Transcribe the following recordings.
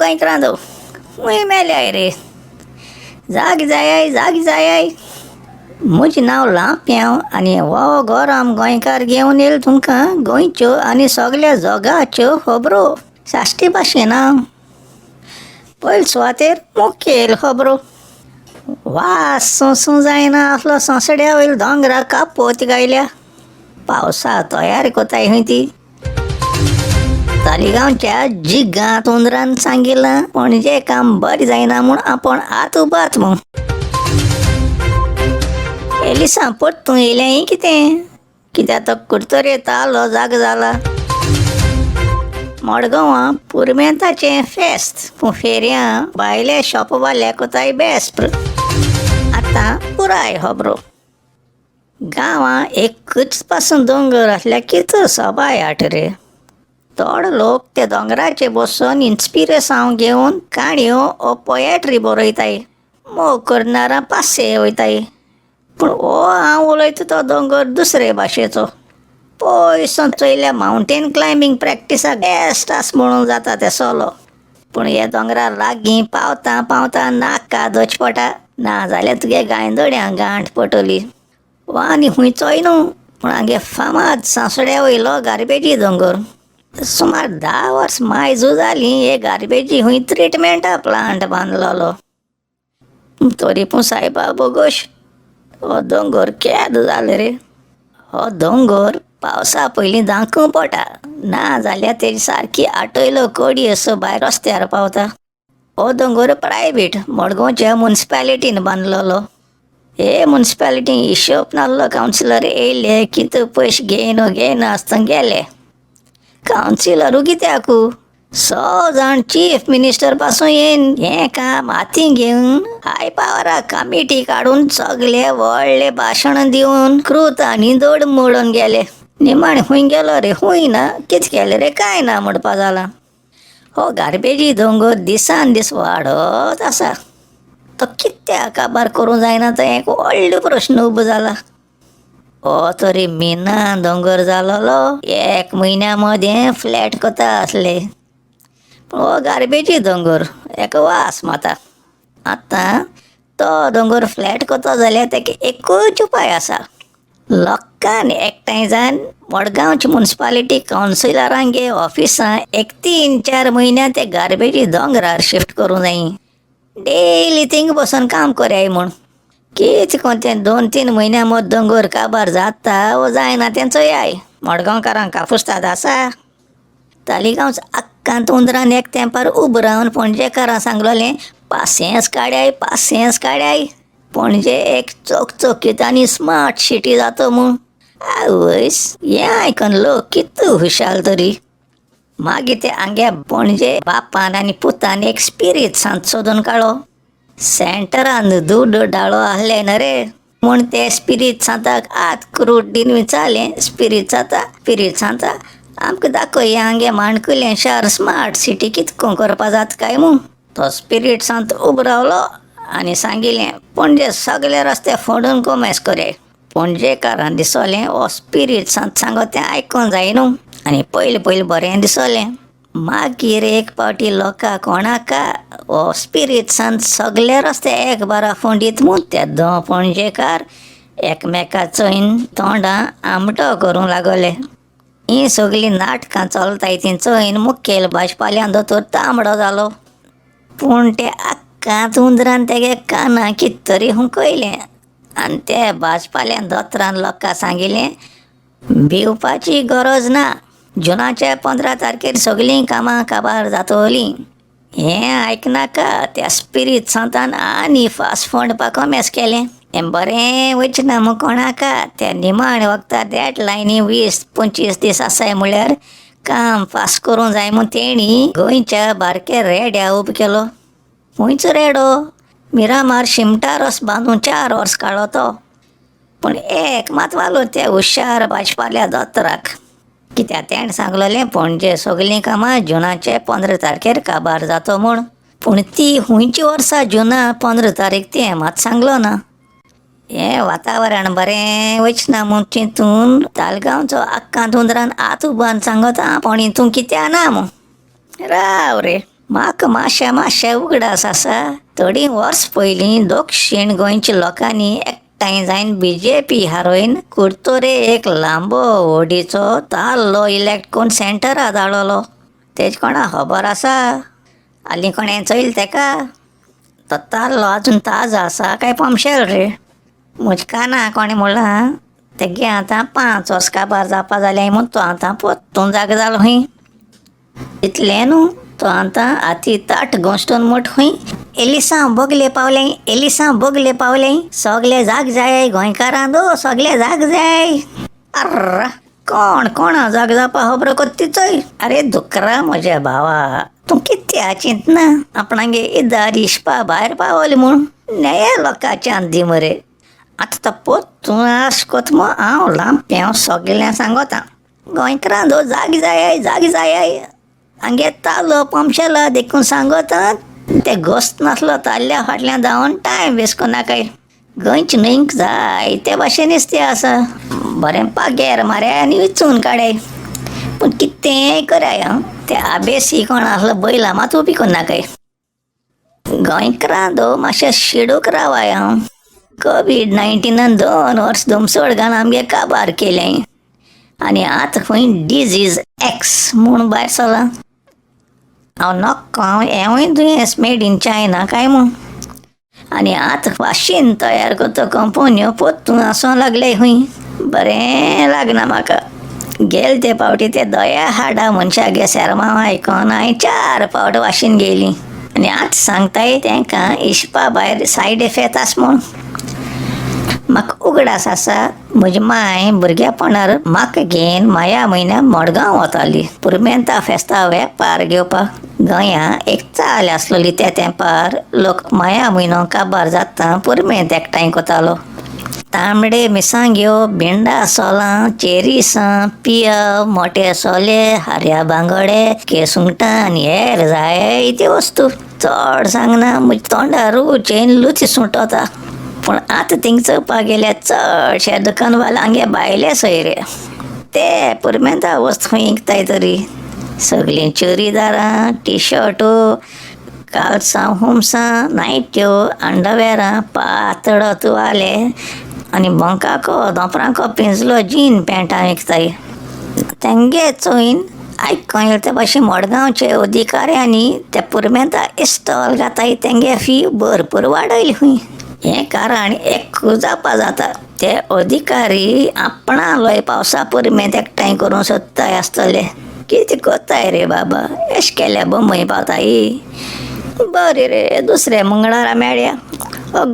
गोंयकारांचो खूंय मेल्याय रे. जाग जायाय, जाग जायाय. म्हजें नांव लांप्यांव आनी हो गोराम गोंयकार घेवन येयला तुमकां गोंयच्यो आनी सगल्या जगाच्यो खबरो साश्टी भाशेन. पयले सुवातेर मुखेल खबरो. वास सोंसूं जायना असलो सोंसड्या वयल्या दोंगरा कापोत गायल्या. पावसा तयार कोताय खंय ती. तालिगांवच्या जिगांत उंदरान सांगिलां पणजे काम बरें जायना म्हूण आपूण आत उबात म्हूण. एलिसा परतून येयलें कितें कित्याक तो कुडतरे तालो जाग जाला. मडगांवां पुरुमेंताचें फेस्त पूण फेरयां भायले शॉपवाले कोताय बेस्त. आतां पुराय खबरो. गांवां एकूच पासून दोंगर आसल्यार कितू सोबाय आट रे. थोडे लोक ते दोंगराचेर बसून इन्स्पिरेसांव घेवन काणयो ओ पोएट्री बरयताय. मोग करणारा पासये वयताय. पूण हो हांव उलयता तो दोंगर दुसरे भाशेचो. पयस चोयल्यार मावंटेन क्लायबींग प्रॅक्टिसाक बेस्ट आसा म्हणून जाता ते सोलो. पूण हे दोंगरा लागीं पावता पावता नाका धरचें पडटा, नाजाल्यार तुगे गांयदोड्यांक गांठ पडटली. हो आनी खुंयचोय न्हू पूण आमगे फामाद सांसड्या वयलो गार्बेजी दोंगर. सुमार 10 वर्स मायजू जालीं हे गार्बेजी खूंय ट्रिटमेंटा प्लांट बांदलेलो. तरी पूण सायबा बोगोश हो दोंगर केद जालो रे. हो दोंगर पावसा पयलीं दाखूंक पडटा, नाजाल्यार तेजी सारकी आटयलो कडी असो भायर रस्त्यार पावता. हो दोंगर प्रायवेट मडगांवच्या मुन्सिपालिटीन बांदलेलो. हे मुन्सिपालिटीन हिशोब नासलो कावन्सिलर येयले कितें पयशे घेयन घेयना आसतना गेले. कावन्सिलरू कित्याकू 100 जाण चीफ मिनिस्टर पासून येयन हें काम हातीं घेवन हाय पावरा कमिटी काडून सगले व्हडले भाशणां दिवन कृत आनी दोड मोडून गेले. निमाणें खूंय गेलो रे खूंय ना, कितें केलें रे कांय ना म्हणपा जालां. हो गार्बेजी दोंगर दिसान दीस वाडत आसा. तो कित्याक काबार करूंक जायना तो एक व्हडलो प्रस्न उबो जाला. हो तरी मिना दोंगर जालोलो एक म्हयन्या मदें फ्लॅट कोता आसले. पूण हो गार्बेजी दोंगर एका वास माता. आतां तो दोंगर फ्लॅट कोतो जाल्यार तेका एकूच उपाय आसा. लोकांनी एकठांय जावन मडगांवची मुन्सिपालिटी कावन्सिलरांगे ऑफिसां एक 3-4 म्हयन्या ते गार्बेजी दोंगरार शिफ्ट करूंक जायी. डेली थिंग बसून काम कोरयाय म्हूण. कितें कोन तें 2-3 म्हयन्या मद दोंगर काबार जाता वो जायना तें चोयाय. मडगांवकारांक कापुस्ताद आसा. तालिगांवच आक्कांत उंदरान एक तेंपार उबो रावन पणजेकारांक सांगलोलें पासियेंस काड्याय, पासियेंस काड्याय, पणजे एक चकचकीत आनी स्मार्ट सिटी जातो म्हूण. आवयस, हें आयकून लोक कितू हुशाल तरी. मागीर ते आमगे पणजे बापान आनी पुतान एक स्पिरीत सांत सोदून काडलो. सेंटरान दुड डाळो आहले न्हय रे म्हूण ते स्पिरीत सांताक आत क्रूट दीन विचारलें, स्पिरीत सांता, स्पिरीत सांता, आमकां दाखय आमगे माणकुलें शार स्मार्ट सिटी कितको करपा जाता काय म्हूण. तो स्पिरीत सांत उबो रावलो आनी सांगिलें पणजे सगळे रस्ते फोडून कोमेस कोरयाय. पणजेकारांक दिसलें हो स्पिरीत सांत सांगो तें आयकोंक जाय न्हू आनी पयलीं पयलीं बरें दिसलें. मागीर एक पावटी लोकांक कोणाका हो स्पिरीत सांत सगळे रस्ते एक बारा फोंडीत म्हूण ते दोन पणजेकार एकमेका चोयन तोंडां आमटो करूंक लागले. हीं सगळीं नाटकां चलताय तीं चोयन मुखेल भाजपाल्यान दोतोर तांबडो जालो. पूण ते आक्कांत उंदरान तेगे कानां कितें तरी हुंकयलें आनी ते भाजपाल्यान दोतोरान लोकांक सांगिलें भिवपाची गरज ना, जुनाचे 15 तारखेर सगळीं कामां काबार जातोलीं. हें आयकनाका त्या स्पिरीत सांतान आनी फास्ट फोंडपाक कोमेस केलें. हें बरें वचना ना म्हूण कोणाका त्या निमाणे वखदार डेड लायनी 20-25 दीस आसाय म्हळ्यार काम फास्ट करूंक जाय म्हूण तेणी गोंयच्या बारक्या रेड्या उबो केलो. खंयचो रेडो? मिरामार शिमटा रस बांदून 4 वर्स काडलो तो. पूण एक मात वालो त्या हुशार भाजपाल्या दोतोराक, कित्याक तेणें सांगलोलें पणजे सगळीं कामां जुनाचे 15 तारखेर काबार जातो म्हूण. पूण ती खंयच्या वर्सा जुना 15 तारीख तें मात सांगलो ना. हें वातावरण बरें वचना म्हूण चिंतून तालगांवचो आक्कांत उंदरान आत उबान सांगता पण हितून कित्याक ना म्हूण. राव रे, म्हाका मातशें मातशें उगडास आसा, थोडीं वर्स पयलीं दक्षीण गोंयच्या लोकांनी एकठांय जावन बीजेपी हारोवन कुडतरे एक लांबो व्हडीचो ताल्लो इलेक्ट करून सेंटरा धाडलो. तेज कोणा खबर आसा? हालीं कोणें चोयल तेका? तो ताल्लो आजून ताजो आसा काय पंपशेल रे? म्हज्या काना कोणें म्हणलां तेगे आतां 5 वर्स काबार जावपा जालें म्हूण तो आतां पोत्तून जागो जालो खंय. इतलें न्हू, तो आतां हाती ताट घोंसटून मोट खंय एलिसांव बगले पावलें, एलिसांव बगले पावलें, सगले जाग जाय गोंयकारां दो, सगले जाग जाय. अर्र कोण कोणा जाग जावपा खबर कोत्ती चोय. आरे दुकरा म्हज्या भावा, तूं कित्या चिंतना आपणागे इदार इशपा भायर पावली म्हूण नेया लोकांच्यान दी मरे. आतां तो पोत्तून आस कोत मो हांव लांप्यांव सगळ्यां सांगोता, गोंयकारां दो जाग जाय, जाग जाय. हांगे तालो पंपशेलो देखून सांगोता, ते गोस्त नासलो ताल्ल्या फाटल्यान धांवन टायम वेस्ट कोन्नाकाय. गोंयचे न्हंयक जाय ते भाशेनच ते आसा, बरें पागेर मारे आनी विचून काडे. पूण कितेंय कराय आं, ते आबेसी कोण आसलो बैलां मात उबी कोन्नाकाय. गोंयकारां दो मातशें शिडूक रावाय हांव. कोवीड-19 2 वर्स धुमसोड घालून आमगे काबार केलें आनी आतां खंय डिजीज एक्स म्हूण भायर सरलां. हांव नक्को हांव हेंवूय दुयेंस मेड इन चायना काय म्हूण. आनी आतां वाशीन तयार करता कंपन्यो पोत्तून आसूं लागले खंय. बरें लागना म्हाका. गेले ते फावटी ते दया हाडा मनशागे सेरमांव आयकोन हांवें 4 फावट वाशीन घेयली आनी आतां सांगताय तेंकां इशपा भायर सायड इफेक्ट आसा म्हूण. म्हाका उगडास आसा, म्हजी मांय भुरगेपणार म्हाका घेवन माया म्हयन्या मडगांव वताली पुरुमेंता फेस्ता वेपार घेवपाक. गोंया एक चाल आसलेली त्या तेंपार लोक माया म्हयनो काबार जाता पुरुमेंत एकठांय कोतालो. तांबडे मिरसांग्यो, भिंडा सोलां, चेरिसां, पियाव, मोटे सोले, हाऱ्या बांगडे, केसुंगटां आनी हेर जायते वस्तू. चड सांगना, म्हज्या तोंडार रूच येवन लुची सुटोता. पूण आतां थिंग चोवपाक गेल्यार चडशे दुकानवाले हांगे भायले सोयरे, ते पुरुमेंता वस्तू खंय विकताय तरी. सगळीं चुडीदारां, टिशर्टो, कालसां, हुमसां, नायट्यो, अंडरवेरां, पातळ तुवाले आनी बोंकाको दोपरांको पिंजलो जीन पॅन्टां विकताय. तेंगे चोयन आयकों येयलें ते भाशेन मडगांवचे अधिकाऱ्यांनी त्या पुरुमेंता इस्टॉल घाताय तेंगे फी भरपूर वाडयली खंय. हें कारण एक जावपा जाता, ते अधिकारी आपणालोय पावसा पुरुमेंत एकठांय करूंक सोदताय आसतले. कितें कोत्ताय रे बाबा, एश केल्या बंबय पावताय. बरें रे, दुसऱ्या मंगळारा मेळया.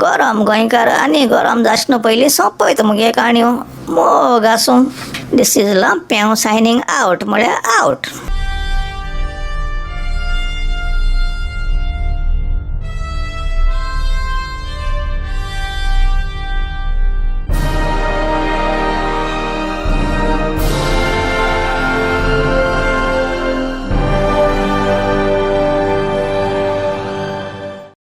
गरम गोंयकार आनी गरम जाशना पयलीं सोंपयता मुगे काणयो. मोग आसूं. This is Lampyao signing out म्हळ्यार आवट.